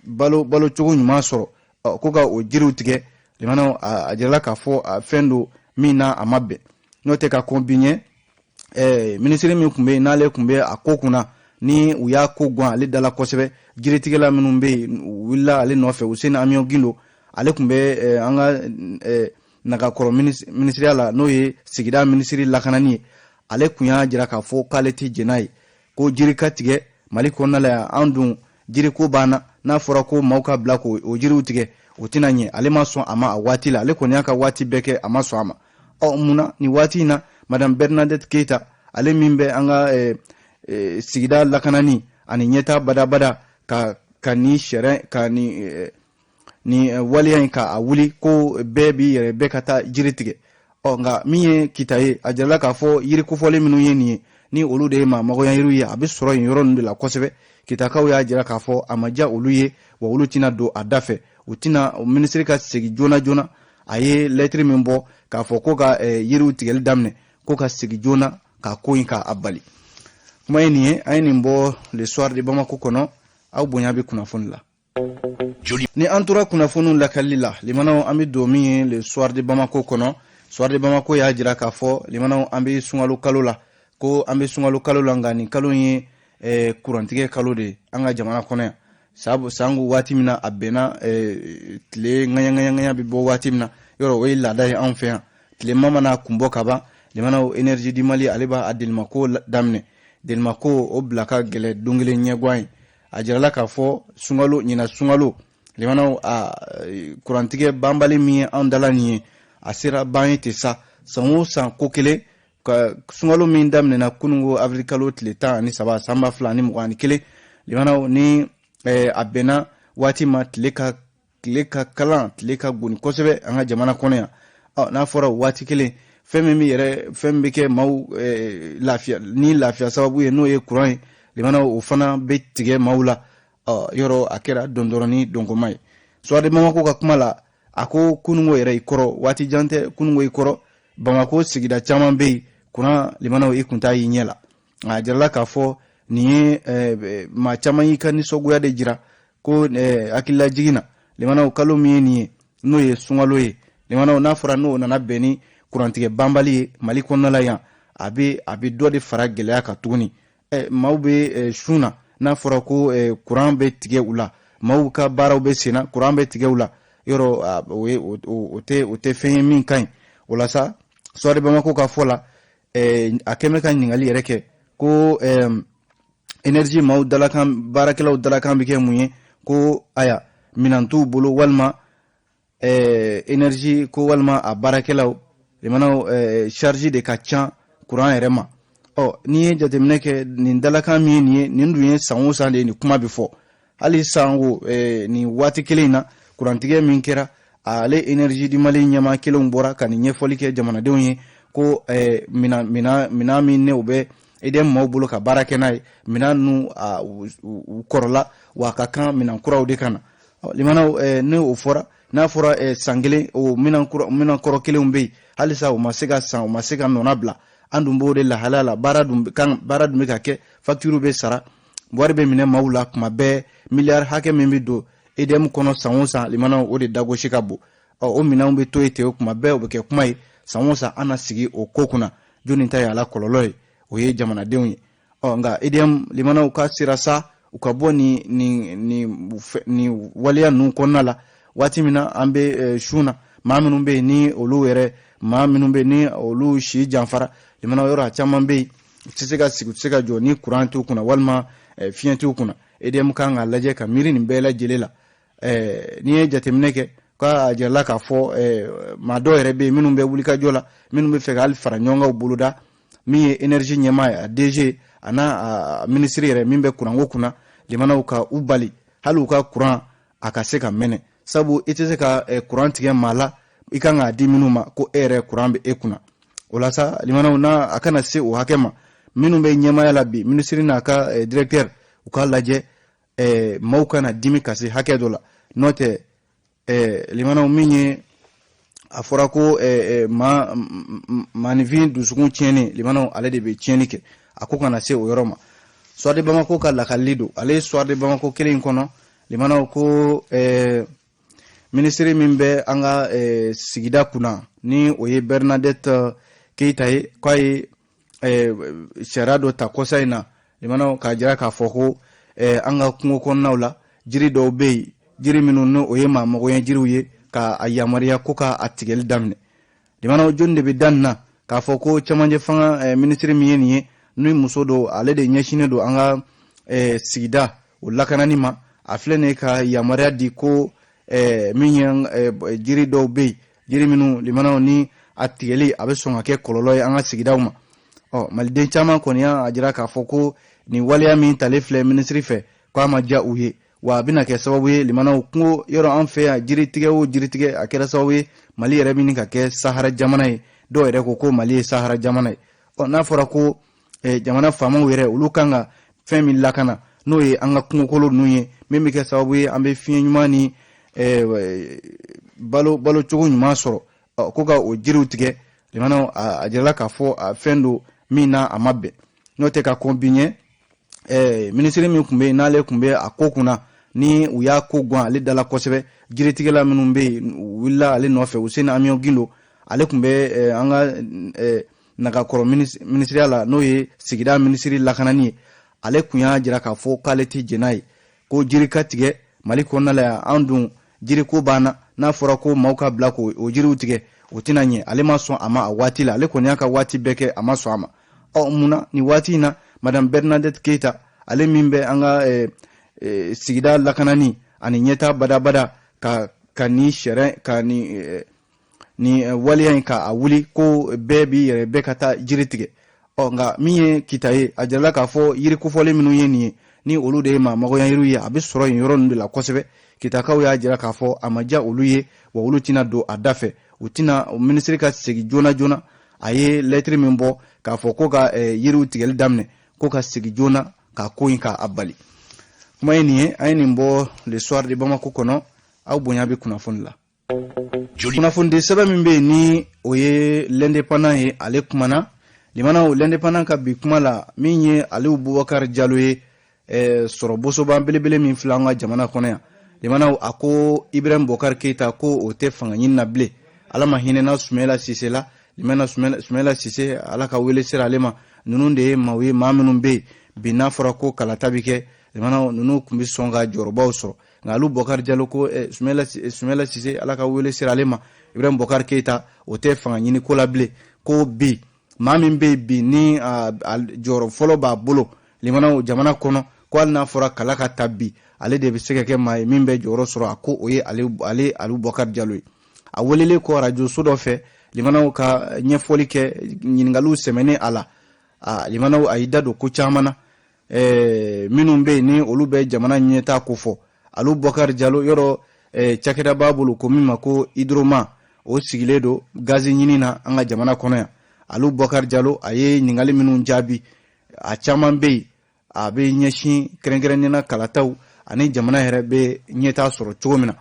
balo balocogo ɲuman sɔrɔ, ko ka o jiriw tigɛ, limanaw, a jirala k'a fɔ a fɛn don min na a ma bɛn. N'o tɛ, ka kɔn bi ɲɛ, minisiri min tun bɛ yen, n'ale tun bɛ a ko kunna, ni u y'a ko gan ale dala kosɛbɛ, jiritigɛla minnu bɛ yen, u wulila ale nɔfɛ, Useni Amiɔn Gindo, ale tun bɛ an ka nagakɔrɔ minisiriya la, n'o ye sigida minisiri lakanani ye, ale tun y'a jira k'a fɔ k'ale tɛ jɛn n'a ye ko jiri ka tigɛ Mali kɔnɔna la yan. An dun jiriko banna, n'a fɔra ko maaw ka bila k'o jiriw tigɛ, o tɛna ɲɛ. Ale ma sɔn a ma a waati la. Ale kɔni y'a ka waati bɛɛ kɛ, a ma sɔn a ma. Ɔ, mun na nin waati in na, Madame Bernadette Keita, ale min bɛ an ka sigida lakanani ani ɲɛta badabada, ka nin sariya, ka nin waleya in ka a wuli ko bɛɛ b'i yɛrɛ, bɛɛ ka taa jiri tigɛ? Ɔ, nka min ye Kita ye, a jirala k'a fɔ yiri kofɔlen minnu ye nin ye, ni olu de ye maa magoya yiriw ye, a bɛ sɔrɔ yen yɔrɔ ninnu de la kosɛbɛ. Kitakaw y'a jira k'a fɔ a ma diya olu ye, wa olu tɛna don a da fɛ, u tɛna minisiri ka segin joona joona. A ye lɛtiri min bɔ k'a fɔ ko ka yiriw tigɛli daminɛ, ko ka segin joona k'a ko in k'a bali. Kuma ye nin ye, an ye nin bɔ Le Soir de Bamako kɔnɔ. Aw bonya bɛ kunnafoni la. Ni an tora kunnafoniw lakalili la, limanaw, an bɛ don min ye Le Soir de Bamako kɔnɔ. Soir de Bamako y'a jira k'a fɔ, limanaw, an bɛ sunkalo kalo la, ko an bɛ sunkalo kalo la, nka nin kalo in ye kurantigɛ kalo de ye an ka jamana kɔnɔ yan. Sango waati min na a bɛnna tile ŋaɲa bɛ bɔ waati min na, yɔrɔ o ye laada ye anw fɛ yan, tilema mana kun bɔ ka ban, limanaw, Énergie du Mali, ale b'a delimako daminɛ. Delimako o bila ka gɛlɛ don kelen ɲɛguwan ye. A jirala k'a fɔ sunkalo, ɲinan sunkalo, limanaw, a kurantigɛ banbali min ye anw dala nin ye, a sera ban ye ten sa. San o san ko kelen. Ka sunkalo min daminɛna kununko avril kalo tile 13 san 2021, limanaw, ni a bɛnna waati ma tile ka kalan, tile ka goni kosɛbɛ an ka jamana kɔnɔ yan. Ɔ, n'a fɔra o waati kelen, fɛn min bɛ yɛrɛ, fɛn min bɛ kɛ maaw lafiya ni lafiya sababu ye, n'o ye kuran ye, limanaw, o fana bɛ tigɛ maaw la. Ɔ, yɔrɔ a kɛra dondɔrɔni donkoma ye. Soir de Bamako ka kuma la, a ko kununko yɛrɛ i kɔrɔ, waati jan tɛ, kununko i kɔrɔ, Bamako sigida caman bɛ yen, kuran, limanaw, i kun t'a y'i ɲɛ la. A jirala k'a fɔ nin ye maa caman y'i ka nisɔngoya de jira ko hakililajigin na, limanaw, kalo min ye nin ye, n'o ye sunkalo ye, limanaw, n'a fɔra n'o nana bɛn ni kurantigɛ banbali ye Mali kɔnɔna la yan, a bɛ dɔ de fara gɛlɛya kan tuguni. Maaw bɛ sun na, n'a fɔra ko kuran bɛ tigɛ u la, maaw ka baaraw bɛ senna, kuran bɛ tigɛ u la, yɔrɔ o tɛ fɛn ye min ka ɲi. O la sa, Soir de Bamako ka fɔ la, a kɛn bɛ ka ɲininkali yɛrɛ kɛ ko énergie maaw dalakan, baarakɛlaw dalakan bɛ kɛ mun ye, ko aya minɛn t'u bolo, walima énergie ko, walima a baarakɛlaw, limanaw, charge de ka ca kuran yɛrɛ ma. Ɔ, n'i ye jateminɛ kɛ, nin dalakan min ye nin ye, nin dun ye san o san de ye nin kuma bɛ fɔ. Hali san o nin waati kelen in na, kurantigɛ min kɛra, ale Énergie du Mali ɲɛmaa kelenw bɔra ka nin ɲɛfɔli kɛ jamanadenw ye ko minan min ne o bɛ EDM maaw bolo ka baara kɛ n'a ye, minan ninnu u kɔrɔla, wa a ka kan minan kuraw de ka na. Limanaw, ne o fɔra, n'a fɔra san kelen o minan kɔrɔ kelenw bɛ yen halisa, u ma se ka san, u ma se ka nɔna bila. An dun b'o de lahalaya la. Baara dun kan, baara dun bɛ ka kɛ, facture bɛ sara, wari bɛ minɛ maaw la kuma bɛɛ. Miliyari hakɛ min bɛ don EDM kɔnɔ san o san, limanaw, o de dagosi ka bon. Ɔ, o minɛnw bɛ to yen ten kuma bɛɛ, o bɛ kɛ kuma ye san o san. An na sigi o ko kunna, jɔnni ta ye a la kɔlɔlɔ ye? O ye jamanadenw ye. Ɔ, nka EDM, limanaw, ka sera sa u ka bɔ nin waleya ninnu kɔnɔna la. Waati min na an bɛ sun na, maa minnu bɛ yen ni olu yɛrɛ, maa minnu bɛ yen ni olu si janfara, Limanaw, yɔrɔ a caman bɛ yen, u tɛ se ka sigi, u tɛ se ka jɔ ni kuran t'u kunna walima fiɲɛ t'u kunna. EDM kan k'a lajɛ ka miiri nin bɛɛ lajɛlen la. N'i ye jateminɛ kɛ, k'a jirala k'a fɔ maa dɔw yɛrɛ bɛ yen minnu bɛ wulikajɔ la, minnu bɛ fɛ ka hali fara ɲɔgɔn kanw boloda. Min ye énergie ɲɛmaa ye, a DG, a n'a minisiri yɛrɛ min bɛ kuranko kunna, limanaw, ka u bali hali u ka kuran a ka se ka mɛnɛ, sabu i tɛ se ka kuran tigɛ maa la i kan k'a di minnu ma, ko e yɛrɛ kuran bɛ e kunna. O la sa, limanaw, n'a a kana se o hakɛ ma, minnu bɛ ɲɛmaaya la bi, minisiri n'a ka directeur, u k'a lajɛ maaw kana dimi ka se hakɛ dɔ la. N'o tɛ, limanaw, min ye a fɔra ko maa maaninfin dusukun tiɲɛnen, limanaw, ale de bɛ tiɲɛni kɛ, a ko kana se o yɔrɔ ma. Soir de Bamako ka lakalili don. Ale ye Soir de Bamako kelen in kɔnɔ, limanaw, ko minisiri min bɛ an ka sigida kunna, ni o ye Bernadette Keyita ye, k'a ye sariya dɔ ta kɔsa in na, limanaw, k'a jira k'a fɔ ko an ka kungo kɔnɔnaw la, jiri dɔw bɛ yen, jiri minnu ni o ye maa magoɲɛ jiriw ye, ka a yamaruya ko ka a tigɛli daminɛ. Limanaw, jɔni de bɛ da nin na k'a fɔ ko cɛmancɛ fanga minisiri min ye nin ye, ni muso don, ale de ɲɛsinnen don an ka sigida o lakanani ma? A filɛ nin ye ka yamaruya di ko min ye jiri dɔw bɛ yen, jiri minnu, limanaw, ni a tigɛli a bɛ sɔn ka kɛ kɔlɔlɔ ye an ka sigidaw ma. Ɔ, maliden caman kɔni y'a jira k'a fɔ ko nin waleya min talen filɛ minisiri fɛ, k'a ma diya u ye, wa a bɛna kɛ sababu ye, limanaw, kungo yɔrɔ an fɛ yan, jiri tigɛ o jiri tigɛ, a kɛra sababu ye Mali yɛrɛ bɛ ka kɛ Sahara jamana ye. Dɔw yɛrɛ ko ko Mali ye Sahara jamana ye. Ɔ, n'a fɔra ko jamana faamaw yɛrɛ, olu kan ka fɛn min lakana, n'o ye an ka kungokolo ninnu ye, min bɛ kɛ sababu ye an bɛ fiɲɛ ɲuman ni balo balocogo ɲuman sɔrɔ, ko ka o jiriw tigɛ, limanaw, a jirala k'a fɔ a fɛn don min na a ma bɛn. N'o tɛ, ka kɔn bi ɲɛ, minisiri min tun bɛ yen, n'ale tun bɛ a ko kunna, ni u y'a ko gan ale dala kosɛbɛ, jiritigɛla minnu bɛ yen, u wulila ale nɔfɛ, Useni Amiɔn Gindo, ale tun bɛ an ka nagakɔrɔ minisiriya la, n'o ye sigida minisiri lakanani ye, ale tun y'a jira k'a fɔ k'ale tɛ jɛn n'a ye ko jiri ka tigɛ Mali kɔnɔna la yan. An dun jiriko banna, n'a fɔra ko maaw ka bila k'o jiriw tigɛ, o tɛna ɲɛ. Ale ma sɔn a ma a waati la. Ale kɔni y'a ka waati bɛɛ kɛ, a ma sɔn a ma. Ɔ, mun na nin waati in na, Madame Bernadette Keita, ale min bɛ an ka sigida lakanani ani ɲɛta badabada, ka nin sariya, ka nin waleya in ka a wuli ko bɛɛ b'i yɛrɛ, bɛɛ ka taa jiri tigɛ? Ɔ, nka min ye Kita ye, a jirala k'a fɔ yiri kofɔlen minnu ye nin ye, ni olu de ye maa magoya yiriw ye, a bɛ sɔrɔ yen yɔrɔ ninnu de la kosɛbɛ. Kitakaw y'a jira k'a fɔ a ma diya olu ye, wa olu tɛna don a da fɛ, u tɛna minisiri ka segin joona joona. A ye lɛtiri min bɔ k'a fɔ ko ka yiriw tigɛli daminɛ, ko ka segin joona ka ko in k'a bali. Kuma ye nin ye, an ye nin bɔ Le Soir de Bamako kɔnɔ. Aw bonya bɛ kunnafoni la. Kunnafonidi sɛbɛn min bɛ yen, ni o ye L'Indépendant ye, ale kumana, limanaw, L'Indépendant ka bi kuma la, min ye Aliyu Bubakari Jalo ye, sɔrɔ bosoba belebele min filɛ an ka jamana kɔnɔ yan, limanaw, a ko Ibrahim Bɔkari Keyita, ko o tɛ fanga ɲini na bilen. Ala ma hinɛna Sumayila Sise la. Limana, Sumayila Sise, Ala ka wele sera ale ma. Ninnu de ye maaw ye, maa minnu bɛ yen bi, n'a fɔra ko kalata bɛ kɛ, limanaw, ninnu tun bɛ sɔn ka jɔyɔrɔbaw sɔrɔ. Nka Aliyu Bɔkari Jalo ko Sumayila Sise, Ala ka wele sera ale ma, Ibrahim Bɔkari Keyita, o tɛ fanga ɲini ko la bilen. Ko bi, maa min bɛ yen bi, ni jɔyɔrɔ fɔlɔ b'a bolo, limanaw, jamana kɔnɔ, ko hali n'a fɔra kala ka ta bi, ale de bɛ se ka kɛ maa ye min bɛ jɔyɔrɔ sɔrɔ, a ko o ye ale Aliyu Bɔkari Jalo ye. A welelen kɔ arajoso dɔ fɛ, limanaw, ka ɲɛfɔli kɛ, ɲininkaliw sɛmɛnen a la, limanaw, a y'i da don ko caman na minnu bɛ yen, ni olu bɛ jamana ɲɛtaa ko fɔ. Aliyu Bɔkari Jalo yɔrɔ, cakɛda b'a bolo ko min ma ko Hydroma, o sigilen don gazi ɲini na an ka jamana kɔnɔ yan. Aliyu Bɔkari Jalo, a ye ɲininkali minnu jaabi, a caman bɛ yen, a bɛ ɲɛsin kɛrɛnkɛrɛnnenya kalataw ani jamana yɛrɛ bɛ ɲɛtaa sɔrɔ cogo min na.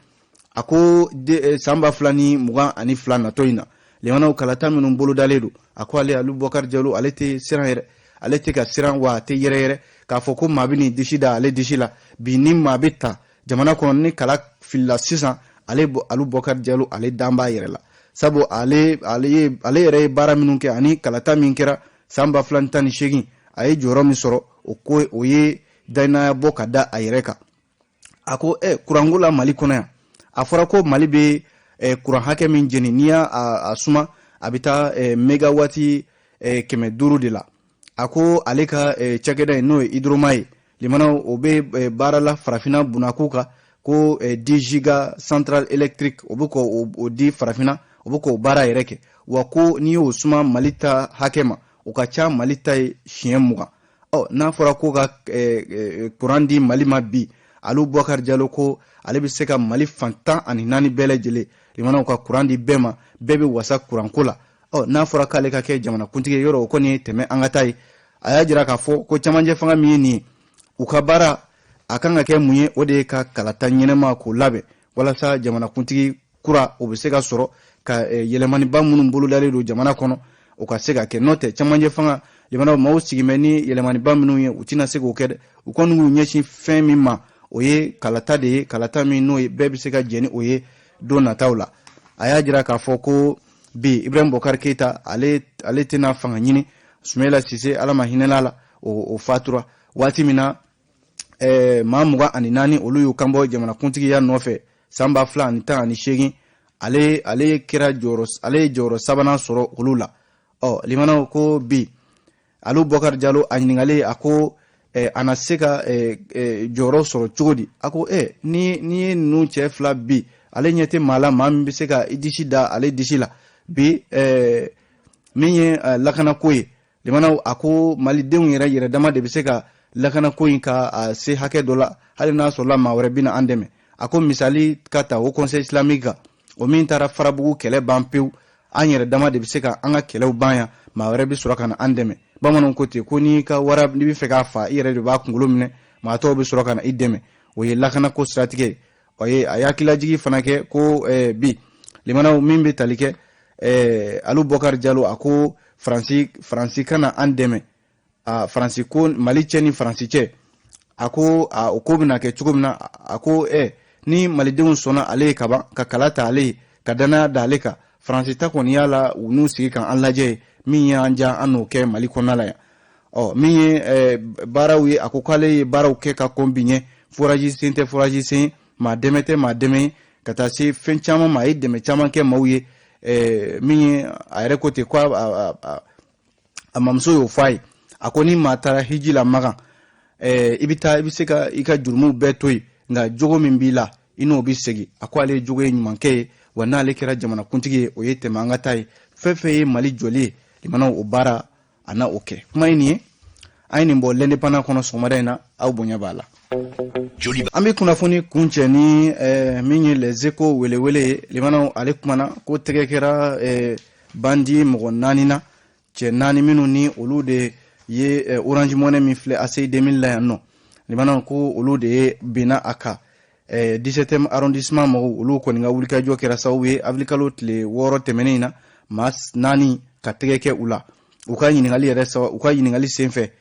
A ko san 2022 natɔ in na, limanaw, kalata minnu bolodalen don, a ko ale Aliyu Bɔkari Jalo, ale tɛ siran yɛrɛ, ale tɛ ka siran, wa a tɛ yɛrɛ yɛrɛ k'a fɔ ko maa bɛ nin disi da ale disi la. Bi, ni maa bɛ ta jamana kɔnɔ, ni kala filila sisan, ale Aliyu Bɔkari Jalo, ale dan b'a yɛrɛ la, sabu ale ale yɛrɛ ye baara minnu kɛ ani kalata min kɛra san 2018, a ye jɔyɔrɔ min sɔrɔ, o ko o ye dannaya bɔ ka da a yɛrɛ kan. A ko kuranko la Mali kɔnɔ yan, a fɔra ko Mali bɛ kuran hakɛ min jeni, n'i y'a a suma, a bɛ taa mégawati 500 de la. A ko ale ka cakɛda in, n'o ye Hydroma ye, limanaw, o bɛ baara la Farafinna bunakun kan, ko 10 giga centrale électrique, o bɛ k'o di Farafinna, o bɛ k'o baara yɛrɛ kɛ. Wa ko n'i y'o suma Mali ta hakɛ ma, o ka ca Mali ta ye siɲɛ 20. Ɔ, n'a fɔra ko ka kuran di Mali ma bi, Alu Bubakari Jalo ko ale bɛ se ka Mali fan 14 bɛɛ lajɛlen, limanaw, ka kuran di bɛɛ ma, bɛɛ bɛ wasa kuranko la. Ɔ, n'a fɔra k'ale ka kɛ jamanakuntigi ye, yɔrɔ o kɔni ye tɛmɛ an ka taa ye. A y'a jira k'a fɔ ko camancɛ fanga min ye nin ye, u ka baara a kan ka kɛ mun ye? O de ye ka kalata ɲɛnɛma k'o labɛn walasa jamanakuntigi kura o bɛ se ka sɔrɔ ka yɛlɛmaniba minnu bolodalen don jamana kɔnɔ, o ka se ka kɛ. N'o tɛ, camancɛ fanga jamana maaw sigimɛ ni yɛlɛmaniba minnu ye, u tɛna se k'o kɛ dɛ. U kɔni y'u ɲɛsin fɛn min ma, o ye kalata de ye, kalata min n'o ye bɛɛ bɛ se ka jɛn ni o ye don nataw la. A y'a jira k'a fɔ ko bi, Ibrahim Bɔkari Keyita, ale tɛna fanga ɲini. Sumayila Sise, Ala ma hinɛla la, o fatura waati min na, maa 24, olu y'u kanbɔ jamanakuntigiya nɔfɛ san 2018, ale kɛra jɔyɔrɔ, ale ye jɔyɔrɔ sabanan sɔrɔ olu la. Ɔ, limanaw, ko bi Alu Bɔkari Jalo, a ɲininkalen, a ko a na se ka jɔyɔrɔ sɔrɔ cogo di? A ko ni ye ninnu cɛ fila bi, ale ɲɛ tɛ maa la, maa min bɛ se ka i disi da ale disi la bi. Min ye lakanako ye, limanaw, a ko malidenw yɛrɛ yɛrɛ dama de bɛ se ka lakanako in ka a se hakɛ dɔ la, hali n'a sɔrɔla maa wɛrɛ bɛna an dɛmɛ. A ko misali ka ta Haut Conseil islamique kan, o min taara Farabugu kɛlɛ ban pewu, an yɛrɛ dama de bɛ se ka an ka kɛlɛw ban yan, maa wɛrɛ bɛ sɔrɔ ka na an dɛmɛ. Bamananw ko ten ko n'i ka wara, n'i bɛ fɛ k'a fa, i yɛrɛ de b'a kunkolo minɛ, maa tɔw bɛ sɔrɔ ka na i dɛmɛ. O ye lakanako siratigɛ ye. O ye a ye hakililajigi fana kɛ ko bi, limanaw, min bɛ tali kɛ Alu Bɔkari Jalo, a ko Faransi kana an dɛmɛ. A Faransi ko Mali cɛ ni Faransi cɛ, a ko a o ko bɛna kɛ cogo min na, a ko ni malidenw sɔnna ale ye kaban ka kala ta ale ye, ka danaya da ale kan, Faransi ta kɔni y'a la u n'u sigi kan an lajɛ ye, min y'an diya, an n'o kɛ Mali kɔnɔna la yan. Ɔ, min ye baaraw ye, a ko k'ale ye baaraw kɛ ka kɔn bi ɲɛ, forage sen tɛ forage sen, maa dɛmɛ tɛ maa dɛmɛ ye, ka taa se fɛn caman ma, a ye dɛmɛ caman kɛ maaw ye. Min ye a yɛrɛ ko ten ko a mamuso y'o fɔ a ye, a ko ni maa taara hiji la Makan, i bɛ taa, i bɛ se ka i ka jurumuw bɛɛ to yen, nka jogo min b'i la, i n'o bɛ segin. A ko ale ye jogo ye ɲumankɛ ye, wa n'ale kɛra jamanakuntigi ye, o ye tɛmɛ an ka taa ye. Fɛn fɛn ye Mali jɔli ye, limanaw, o baara a na o kɛ. Kuma ye nin ye, an ye nin bɔ L'Indépendant kɔnɔ sɔgɔmada in na, aw bonya b'a la. An bɛ kunnafoni kuncɛ ni min ye Les Échos welewele ye. Limanaw, ale kumana ko tɛgɛ kɛra bandi mɔgɔ naani na, cɛ naani minnu ni olu de ye Orange Money min filɛ ACI 2000 la yan nɔ, limanaw, ko olu de ye binna a kan. 17e arrondissement mɔgɔw, olu kɔni ka wulikajɔ kɛra sababu ye avril kalo tile 6 tɛmɛnen in na, maa naani ka tɛgɛ kɛ u la. U ka ɲininkali yɛrɛ u ka ɲininkali senfɛ,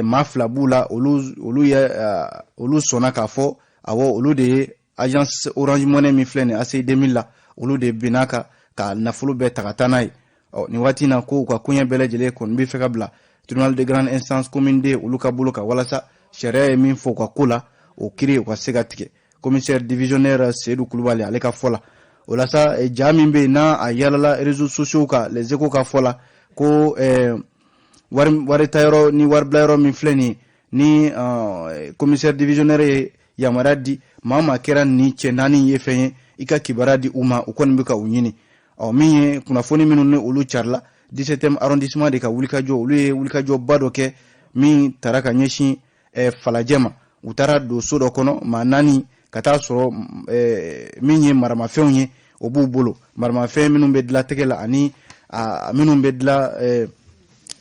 maa fila b'u la, olu sɔnna k'a fɔ awɔ, olu de ye agence Orange Money min filɛ nin ACI 2000 la, olu de binna kan ka nafolo bɛɛ ta ka taa n'a ye. Ɔ, nin waati in na, ko u ka koɲɛ bɛɛ lajɛlen kɔni bɛ fɛ ka bila tribunal de grande instance commune 2, olu ka bolo kan, walasa sariya ye min fɔ u ka ko la, o kiri u ka se ka tigɛ. Commissaire divisionnaire Seydou Kulubali, ale ka fɔ la, o la sa, ja min bɛ yen n'a a yalala réseaux sociaux kan, Les Échos ka fɔ la, ko wari tayɔrɔ ni wari bilayɔrɔ min filɛ nin ye, ni commissaire divisionnaire ye yamaruya di maa maa kɛra nin cɛ naani ye fɛn ye, i ka kibaruya di u ma, u kɔni bɛ ka u ɲini. Ɔ, min ye kunnafoni minnu ni olu carila, 17e arrondissement de ka wulikajɔ, olu ye wulikajɔba dɔ kɛ min taara ka ɲɛsin Falajɛ ma. U taara don so dɔ kɔnɔ, maa naani, ka taa sɔrɔ min ye maramafɛnw ye, o b'u bolo, maramafɛn minnu bɛ dilan tɛgɛ la ani minnu bɛ dilan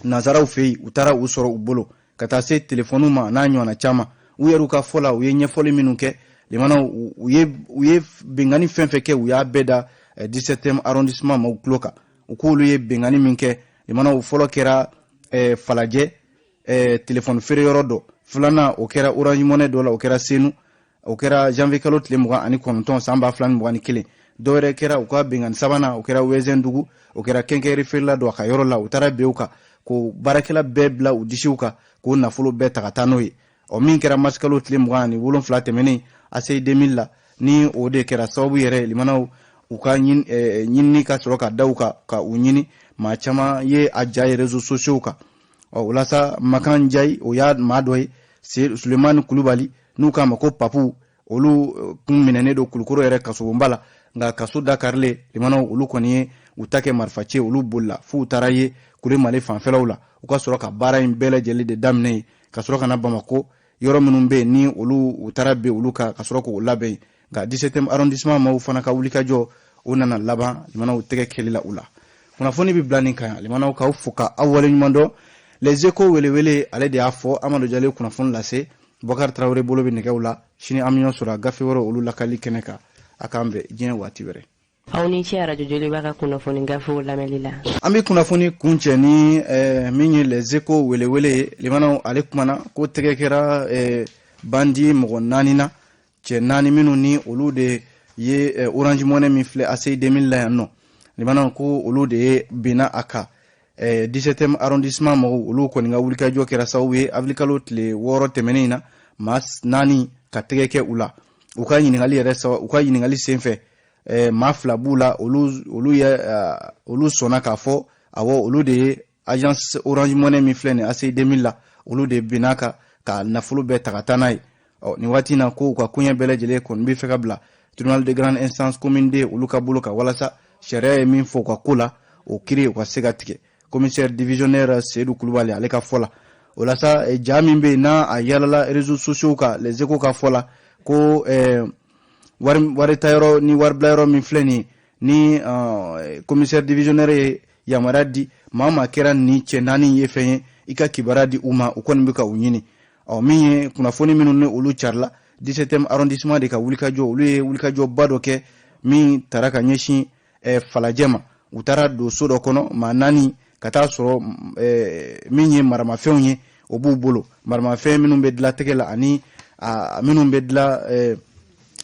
nansaraw fɛ yen. U taara u sɔrɔ u bolo, ka taa se telefɔniw ma n'a ɲɔgɔnna caman. U yɛrɛ ka fɔ la, u ye ɲɛfɔli minnu kɛ, limanaw, u ye binkanni fɛn fɛn kɛ, u y'a bɛɛ da 17e arrondissement maaw tulo kan. U k'olu ye binkanni min kɛ, limanaw, fɔlɔ kɛra Falajɛ telefɔni feere yɔrɔ dɔ, filanan o kɛra Orange Money dɔ la, o kɛra Senu, o kɛra janvier kalo tile 29 san 2021. Dɔwɛrɛ kɛra u ka binkanni sabanan, o kɛra Wɛzɛndugu, o kɛra quincaillerie feerela dɔ a ka yɔrɔ la. U taara bin u kan k'o baarakɛla bɛɛ bila u disiw kan, k'o nafolo bɛɛ ta ka taa n'o ye. Ɔ, min kɛra marisikalo tile 27 tɛmɛnen ACI 2000 la, ni o de kɛra sababu yɛrɛ, limanaw, U ka ɲinini ka sɔrɔ ka da u kan ka u ɲini. Maa caman ye a ja ye réseaux sociaux kan. Ɔ, o la sa, Makan Njayi, o y'a maa dɔ ye. Sulemani Kulubali, n'u k'a ma ko Papu, olu kun minɛnen don Kulukoro yɛrɛ kasobonba la. Nka kaso dakarilen, limanaw, olu kɔni ye u ta kɛ marifa ci, olu bolila f'u taara ye Kuremale fanfɛlaw la. U ka sɔrɔ ka baara in bɛɛ lajɛlen de daminɛ yen, ka sɔrɔ ka na Bamako. Yɔrɔ minnu bɛ yen ni olu u taara bin olu kan, ka sɔrɔ k'o labɛn. Nka 17e arrondissement maaw fana ka wulikajɔ, o nana laban, limanaw, tɛgɛ kɛli la u la. Kunnafoni bɛ bila nin kan yan. Limanaw, k'aw fo ka aw waleɲuman dɔn. Les Échos welewele, ale de y'a fɔ. Amadu Jalo kunnafoni lase, Bɔkari Tarawele bolo bɛ nɛgɛw la. Sini an bɛ ɲɔgɔn sɔrɔ gafe wɛrɛ olu lakali kɛnɛ kan. A k'an bɛn diɲɛ waati wɛrɛ. Aw ni ce Arajo Joliba ka kunnafoni gafew lamɛnli la. An bɛ kunnafoni kuncɛ ni min ye Les Échos welewele ye. Limanaw, ale kumana ko tɛgɛ kɛra bandi mɔgɔ naani na, cɛ naani minnu ni olu de ye Orange Money min filɛ ACI 2000 la yan nɔ. Limanaw, ko olu de ye binna a kan. 17e arrondissement mɔgɔw, olu kɔni ka wulikajɔ kɛra sababu ye, avril tile 6 tɛmɛnen in na, maa naani ka tɛgɛ kɛ u la. U ka ɲininkali yɛrɛ u ka ɲininkali senfɛ, maa fila b'u la, olu sɔnna k'a fɔ awɔ, olu de ye agence Orange Money min filɛ nin ACI 2000 la, olu de binna kan ka nafolo bɛɛ ta ka taa n'a ye. Ɔ, nin waati in na, ko u ka koɲɛ bɛɛ lajɛlen kɔni bɛ fɛ ka bila tribunal de grande instance commune 2 olu ka bolo kan, walasa sariya ye min fɔ u ka ko la, o kiiri u ka se ka tigɛ. Commissaire divisionnaire Seydou Kulubali, ale ka fɔ la, o la sa, ja min bɛ yen n'a a yalala réseaux sociaux kan, Les Échos ka fɔ la, ko wari tayɔrɔ ni wari bilayɔrɔ min filɛ nin ye, ni commissaire divisionnaire ye yamaruya di maa maa kɛra nin cɛ naani ye fɛn ye, i ka kibaruya di u ma, u kɔni bɛ ka u ɲini. Ɔ, min ye kunnafoni minnu ni olu carila, 17e arrondissement de ka wulikajɔ, olu ye wulikajɔba dɔ kɛ min taara ka ɲɛsin Falajɛ ma. U taara don so dɔ kɔnɔ, maa naani, ka taa sɔrɔ min ye maramafɛnw ye, o b'u bolo, maramafɛn minnu bɛ dilan tɛgɛ la ani minnu bɛ dilan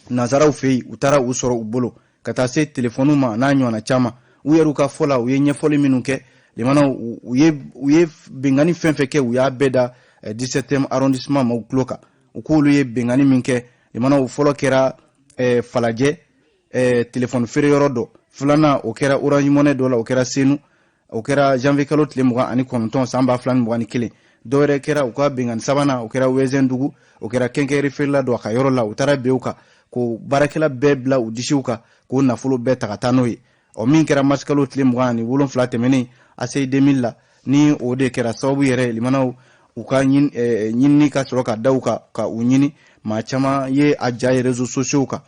nanzaraw fɛ yen. U taara u sɔrɔ u bolo, ka taa se telefɔniw ma n'a ɲɔgɔnna caman. U yɛrɛw ka fɔ la, u ye ɲɛfɔli minnu kɛ, limanaw, u ye binkanni fɛn fɛn kɛ, u y'a bɛɛ da 17e arrondissement maaw tulo kan. U k'olu ye binkanni min kɛ, limanaw, fɔlɔ kɛra Falajɛ telefɔni feere yɔrɔ dɔ, filanan o kɛra Orange Money dɔ la, o kɛra Senu, o kɛra janvier kalo tile 29 san 2021. Dɔwɛrɛ kɛra, u ka binkanni sabanan, o kɛra Wɛzɛndugu, o kɛra quincaillerie feerela dɔ a ka yɔrɔ la. U taara bin u kan k'o baarakɛla bɛɛ bila u disiw kan, k'o nafolo bɛɛ ta ka taa n'o ye. Ɔ, min kɛra masikalo tile 27 tɛmɛnen ACI 2000 la, ni o de kɛra sababu yɛrɛ, limanaw, u ka ɲinini ka sɔrɔ ka da u kan ka u ɲini. Maa caman ye a ja ye réseaux sociaux kan.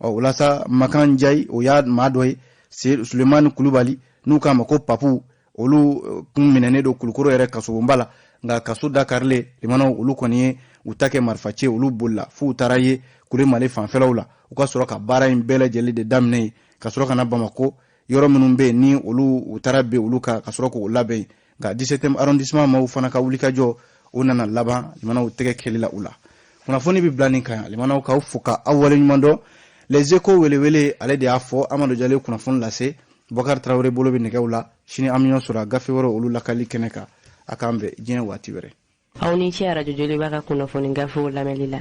Ɔ, o la sa, Makan Njayi, o y'a maa dɔ ye. Sulemani Kulubali, n'u k'a ma ko Papu, olu kun minɛnen don Kulukoro yɛrɛ kasobonba la. Nka kaso dakarilen, limanaw, olu kɔni ye u ta kɛ marifa ci, olu bolila f'u taara ye Kuremale fanfɛlaw la. U ka sɔrɔ ka baara in bɛɛ lajɛlen de daminɛ yen, ka sɔrɔ ka na Bamako. Yɔrɔ minnu bɛ yen ni olu u taara bin olu kan, ka sɔrɔ k'o labɛn. Nka 17e arrondissement maaw fana ka wulikajɔ, o nana laban, limanaw, tɛgɛ kɛli la u la. Kunnafoni bɛ bila nin kan yan. Limanaw, k'aw fo ka aw waleɲuman dɔn. Les Échos welewele, ale de y'a fɔ. Amadu Jalo kunnafoni lase, Bɔkari Tarawele bolo bɛ nɛgɛw la. Sini an bɛ ɲɔgɔn sɔrɔ gafe wɛrɛ olu lakali kɛnɛ kan. A k'an bɛn diɲɛ waati wɛrɛ. Aw ni ce Arajo Joliba ka kunnafoni gafew lamɛnli la.